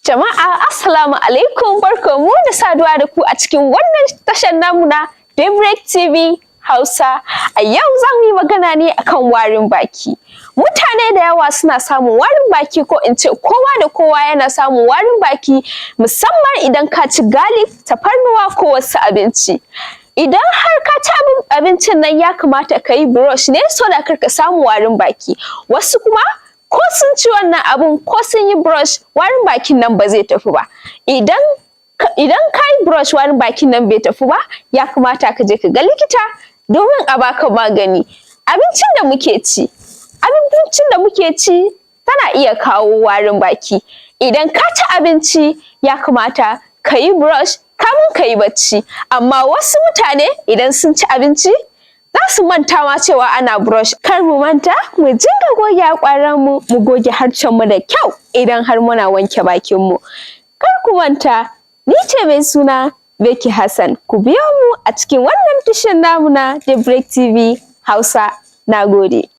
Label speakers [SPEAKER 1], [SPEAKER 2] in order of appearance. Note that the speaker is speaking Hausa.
[SPEAKER 1] Jama'a, assalamu alaikum, barkanmu da saduwa da ku a cikin wannan tashar namu na Daybreak TV Hausa. A yau za mu yi magana ne akan warin baki. Mutane da yawa suna samun warin baki, ko in ce kowa da kowa yana samun warin baki, musamman idan ka ci garlic, tafarnuwa ko wasu abinci. Idan har ka ci abincin nan, ya kamata ka yi brush ne so da kar ka samu warin baki. Wasu kuma ko sun ci wannan abun ko sun yi brush, warin bakin nan ba zai tafi ba. Idan ka yi brush warin bakin nan bai tafi ba, ya kamata ka je ka ga likita domin a baka magani. Abincin da muke ci tana iya kawo warin baki. Idan ka ci abinci, ya kamata ka yi brush kamin ka yi bacci. Amma wasu mutane idan sun ci abinci za su manta ma cewa ana brush. Kar mu manta mu dinga goge haƙoranmu, mu goge harshenmu da kyau idan har muna wanke bakinmu. Kar ku manta, ni ce mai suna Becky Hassan. Ku biyo mu a cikin wannan tashar namu na Daybreak TV Hausa. Na gode.